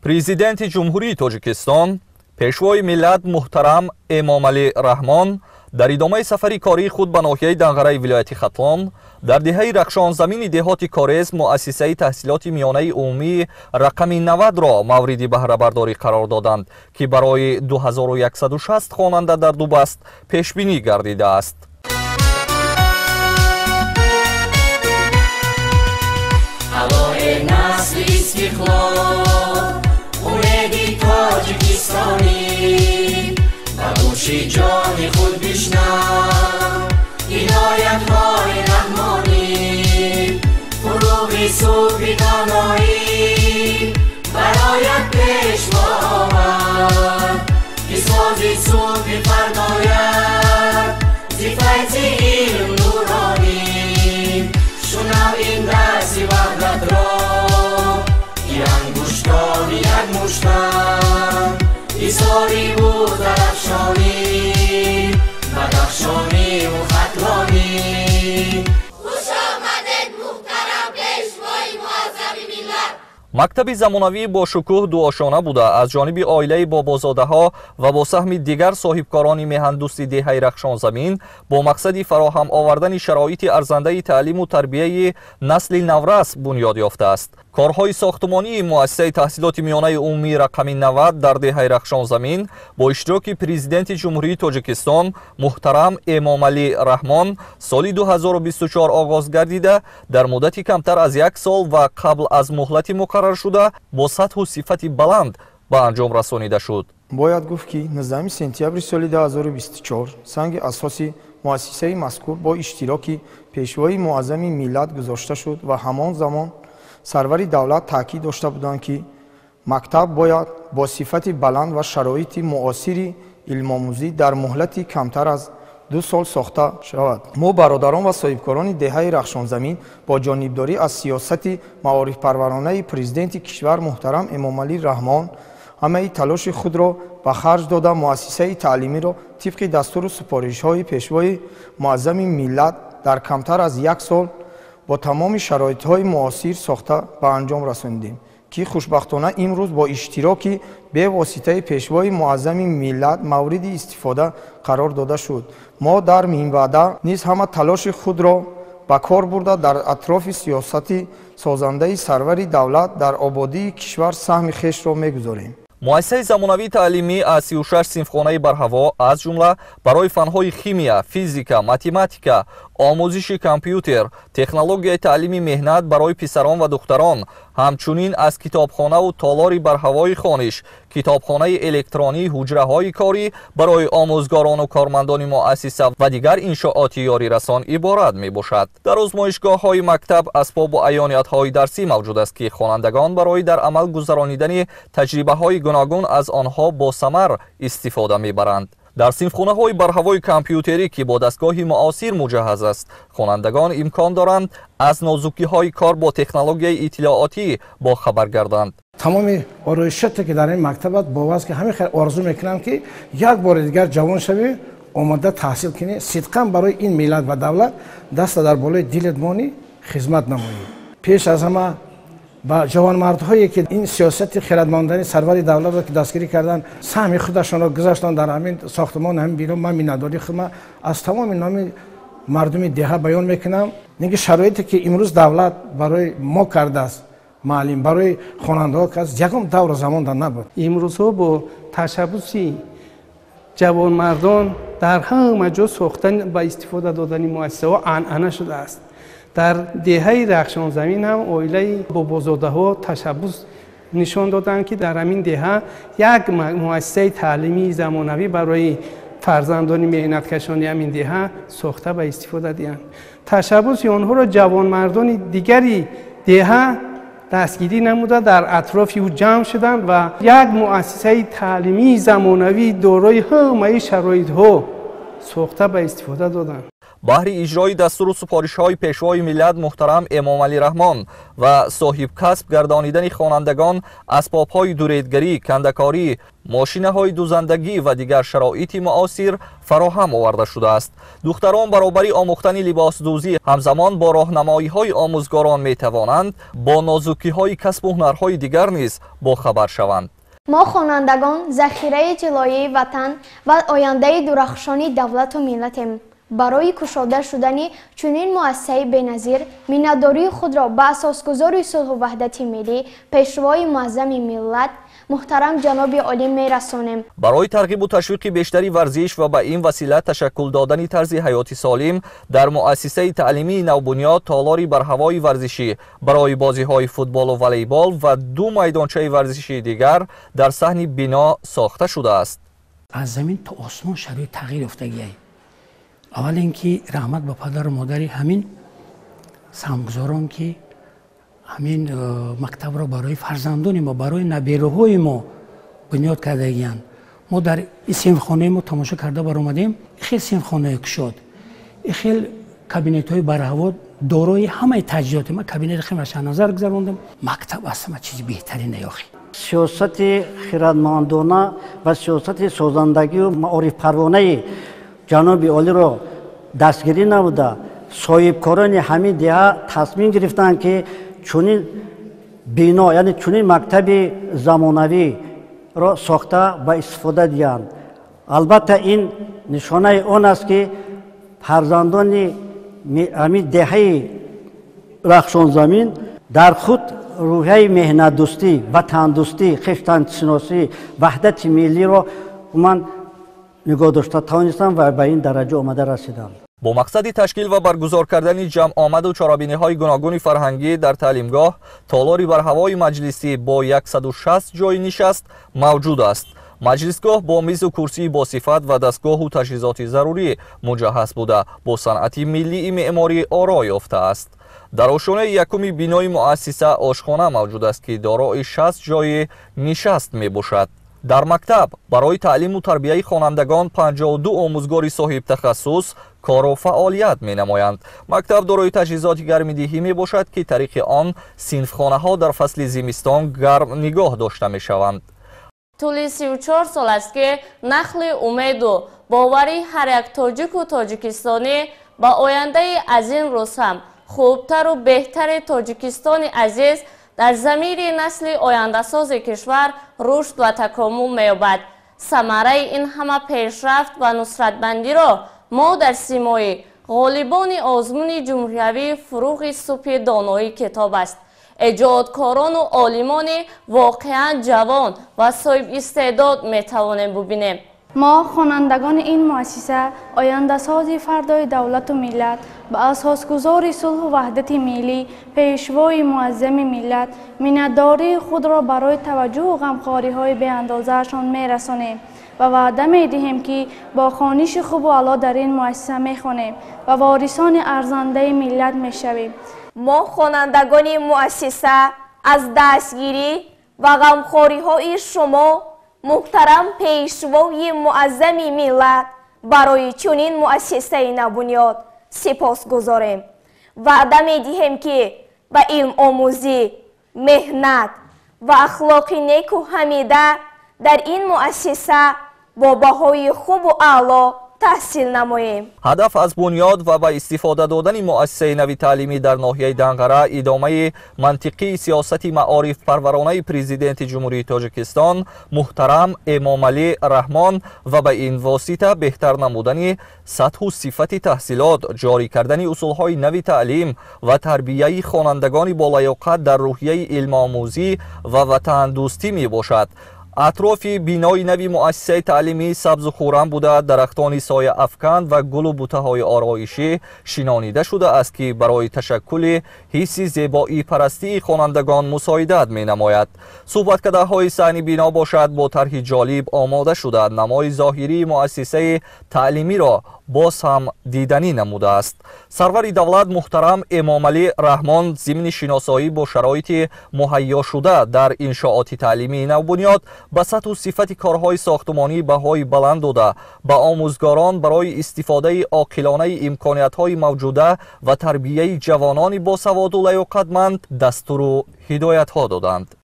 Президенти Ҷумҳурии Тоҷикистон, Пешвои миллат муҳтарам Эмомалӣ Раҳмон дар идомаи сафари кории худ ба ноҳияи Данғараи вилояти Хатлон дар деҳаи Рахшонзамини деҳоти Корез муассисаи таҳсилоти миёнаи умумии рақами 90-ро мавриди баҳрабардорӣ қарор доданд, ки барои 2160 хонанда дар ду баст пешбинӣ гардидааст. Умеди тоҷикистонӣ ба гӯши ҷони худ бишнав, ҳидоятҳои раҳмонӣ, фурӯғи субҳи доноӣ барояд пешво омад, бисози субҳи фардоят зи файзи илм нуронӣ. Шунав ин дарси ваҳдатро, ки ангуштони як муштанд, изҳори бузарафшонӣ, бадахшониву хатлонӣ. Хуш омадед, муҳтарам пешвои муаззами миллат! Мактаби замонавӣ бо шукӯҳ дуошона буда, аз ҷониби оилаи бобозодаҳо ва бо саҳми дигар соҳибкорони меҳандӯсти деҳаи Рахшонзамин бо мақсади фароҳам овардани шароити арзандаи таълиму тарбияи насли наврас бунёд ёфтааст. Корҳои сохтмонии муассисаи таҳсилоти миёнаи умумии рақами 90 дар деҳаи Рахшонзамин бо иштироки Президенти Ҷумҳурии Тоҷикистон муҳтарам Эмомалӣ Раҳмон соли 2024 оғоз гардида, дар муддати камтар аз як сол ва қабл аз муҳлати муқарраршуда бо сатҳу сифати баланд ба анҷом расонида шуд. Бояд гуфт, ки 19 сентябри соли 2024 санги асоси муассисаи мазкур бо иштироки Пешвои муаззами миллат гузошта шуд ва ҳамон замон сарвари давлат таъкид дошта буданд, ки мактаб бояд бо сифати баланд ва шароити муосири илмомӯзӣ дар муҳлати камтар аз 2 сол сохта шавад. Мо бародарон ва соҳибкорони деҳаи Рахшонзамин бо ҷонибдорӣ аз сиёсати маорифпарваронаи президенти кишвар муҳтарам Эмомалӣ Раҳмон ҳамаи талоши худро ба харҷ дода муассисаи таълимиро тибқи дастуру супоришҳои Пешвои муаззами миллат дар камтар аз як сол бо тамоми шароитҳои муосир сохта ба анҷом расондем, ки хушбахтона имрӯз бо иштироки бевоситаи Пешвои муаззами миллат мавриди истифода қарор дода шуд. Мо дар минбаъда низ ҳама талоши худро ба кор бурда дар атрофи сиёсати созандаи сарвари давлат дар ободии кишвар саҳми хешро мегузорем. Муассисаи замонавии таълимӣ аз 36 синфхонаи барҳаво, аз ҷумла барои фанҳои химия, физика, математика, омӯзиши компютер, технологияи таълими меҳнат барои писарон ва духтарон, ҳамчунин аз китобхонаву толори барҳавои хониш, китобхонаи электронӣ, ҳуҷраҳои корӣ барои омӯзгорону кормандони муассиса ва дигар иншооти ёрирасон иборат мебошад. Дар озмоишгоҳҳои мактаб асбобу аёниятҳои дарсӣ мавҷуд аст, ки хонандагон барои дар амал гузаронидани таҷрибаҳои гуногун аз онҳо босамар истифода мебаранд. Дар синфхонаҳои барҳавои компютерӣ, ки бо дастгоҳи муосир муҷаҳҳаз аст, хонандагон имкон доранд аз нозукиҳои кор бо технологияи иттилоотӣ бохабар гарданд. Тамоми ороишоте ки дар ин мактаб аст, бовар аст, ки ҳамин хел орзу мекунам, ки як бори дигар ҷавон шавӣ, омода таҳсил кунӣ, сидқан барои ин миллат ва давлат даста дар болои дилат монӣ, хизмат намоӣ. Пеш аз ҳама ба ҷавонмардҳое, ки ин сиёсати хирадмандани сарвари давлатро ки дастгирӣ карданд, саҳми худашонро гузаштанд дар ҳамин сохтмон, ҳамин бино, ман миннатдории худро аз тамоми номи мардуми деҳа баён мекунам. Неки шароите ки имрӯз давлат барои мо кардааст, маълим барои хонандаҳо кардааст, ягон давру замон дар набуд. Имрӯзҳо бо ташаббуси ҷавонмардон дар ҳама ҷо сохтан ба истифода додани муассисаҳо анъана шудааст. Дар деҳаи Рахшонзамин ҳам оилаи бобозодаҳо ташаббус нишон доданд, ки дар ҳамин деҳа як муассисаи таълимии замонавӣ барои фарзандони меҳнаткашони ҳамин деҳа сохта ба истифода диҳанд. Ташаббуси онҳоро ҷавонмардони дигари деҳа дастгирӣ намуда дар атрофи ӯ ҷамъ шуданд ва як муассисаи таълимии замонавӣ дорои ҳамаи шароитҳо сохта ба истифода доданд. Баҳри иҷрои дастуру супоришҳои Пешвои миллат муҳтарам Эмомалӣ Раҳмон ва соҳибкасб гардонидани хонандагон асбобҳои дуредгарӣ, кандакорӣ, мошинаҳои дузандагӣ ва дигар шароити муосир фароҳам оварда шудааст. Духтарон баробари омӯхтани либосдӯзӣ ҳамзамон бо роҳнамоиҳои омӯзгорон метавонанд бо нозукиҳои касбу ҳунарҳои дигар низ бохабар шаванд. Мо хонандагон захираи тиллоии ватан ва ояндаи дурахшони давлату миллатем. Барои кушода шудани чунин муассисаи беназир миннатдории худро ба асосгузори сулҳу ваҳдати миллӣ, Пешвои муаззами миллат муҳтарам ҷаноби олӣ мерасонем. Барои тарғибу ташвиқи бештари варзиш ва ба ин васила ташаккул додани тарзи ҳаёти солим дар муассисаи таълимии навбунёд толори барҳавои варзишӣ барои бозиҳои футболу волейбол ва ду майдончаи варзишии дигар дар саҳни бино сохта шудааст. Аз замин то осмон шароит тағйир ёфтагиай. Аввал ин ки раҳмат ба падару модари ҳамин самгузорон, ки ҳамин мактабро барои фарзандони мо, барои набераҳои мо бунёд кардагиянд. Мо дар ин синфхонаи мо тамошо карда баромадем, хел синфхонаи кушод, хел кабинетҳои барҳаво дорои ҳамаи таҷҳизоти. Ман кабинети хеле назар гузарондам. Мактаб аз ҳама чизи беҳтарин ёхи. Сиёсати хирадмандона ва сиёсати созандагию маорифпарвонаи ҷаноби олиро дастгирӣ намуда, соҳибкорони ҳамин деҳа тасмим гирифтанд, ки чунин бино, яъне чунин мактаби замонавиро сохта ба истифода диҳанд. Албатта, ин нишонаи он аст, ки фарзандони ҳамин деҳаи Рахшонзамин дар худ рӯҳияи меҳнатдӯстӣ, ватандӯстӣ, хештаншиносӣ, ваҳдати миллиро ман нигоҳ дошта тавонистам ва ба ин дараҷа омада расидам. Бо мақсади ташкил ва баргузор кардани ҷамъомаду чорабиниҳои гуногуни фарҳангӣ дар таълимгоҳ толори барҳавои маҷлисӣ бо 160 ҷойи нишаст мавҷуд аст. Маҷлисгоҳ бо мизу курсии босифат ва дастгоҳу таҷҳизоти зарурӣ муҷаҳҳаз буда, бо санъати миллии меъморӣ оро ёфтааст. Дар ошёнаи якуми бинои муассиса ошхона мавҷуд аст, ки дорои 60 ҷойи нишаст мебошад. Дар мактаб барои таълиму тарбияи хонандагон 52 омӯзгори соҳибтахассус кору фаъолият менамоянд. Мактаб дорои таҷҳизоти гармидиҳӣ мебошад, ки тариқи он синфхонаҳо дар фасли зимистон гарм нигоҳ дошта мешаванд. Тӯли 34 сол аст, ки нахли умеду бовари ҳар як тоҷику тоҷикистонӣ ба ояндаи аз ин рӯз ҳам хубтару беҳтари Тоҷикистони азиз дар замири насли ояндасози кишвар рушд ва такомул меёбад. Самараи ин ҳама пешрафт ва нусратмандиро мо дар симои ғолибони озмуни ҷумҳуриявии «Фуруғи субҳи доноӣ китоб аст», эҷодкорону олимони воқеан ҷавон ва соҳибистеъдод метавонем бубинем. Мо хонандагони ин муассиса, ояндасози фардои давлату миллат, ба асосгузори сулҳу ваҳдати миллӣ, Пешвои муаззами миллат миннатдории худро барои таваҷҷӯҳу ғамхориҳои беандозаашон мерасонем ва ваъда медиҳем, ки бо хониши хубу аъло дар ин муассиса мехонем ва ворисони арзандаи миллат мешавем. Мо хонандагони муассиса аз дастгирӣ ва ғамхориҳои шумо, муҳтарам Пешвои муаззами миллат, барои чунин муассисаи навбунёд сипосгузорем. Ваъда медиҳем, ки ба илмомӯзӣ, меҳнат ва ахлоқи неку ҳамида дар ин муассиса бо баҳои хубу аъло таҳсил намоем. Ҳадаф аз бунёд ва ба истифода додани муассисаи нави таълимӣ дар ноҳияи Данғара идомаи мантиқии сиёсати маорифпарваронаи Президенти Ҷумҳурии Тоҷикистон муҳтарам Эмомалӣ Раҳмон ва ба ин восита беҳтар намудани сатҳу сифати таҳсилот, ҷорӣ кардани усулҳои нави таълим ва тарбияи хонандагони болаёқат дар рӯҳияи илмомӯзӣ ва ватандӯстӣ мебошад. Атрофи бинои нави муассисаи таълимӣ сабзу хуррам буда, дарахтони сояафкан ва гулу бутаҳои ороишӣ шинонида шудааст, ки барои ташаккули ҳисси зебоипарастии хонандагон мусоидат менамояд. Суҳбаткадаҳои саҳни бино бошад, бо тарҳи ҷолиб омода шуда, намои зоҳирии муассисаи таълимиро боз ҳам диданӣ намудааст. Сарвари давлат муҳтарам Эмомалӣ Раҳмон зимни шиносоӣ бо шароити муҳайёшуда дар иншооти таълимии навбунёд Ба сатҳу сифати корҳои сохтумонӣ баҳои баланд дода, ба омӯзгорон барои истифодаи оқилонаи имкониятҳои мавҷуда ва тарбияи ҷавонони босаводу лаёқатманд дастуру ҳидоятҳо доданд.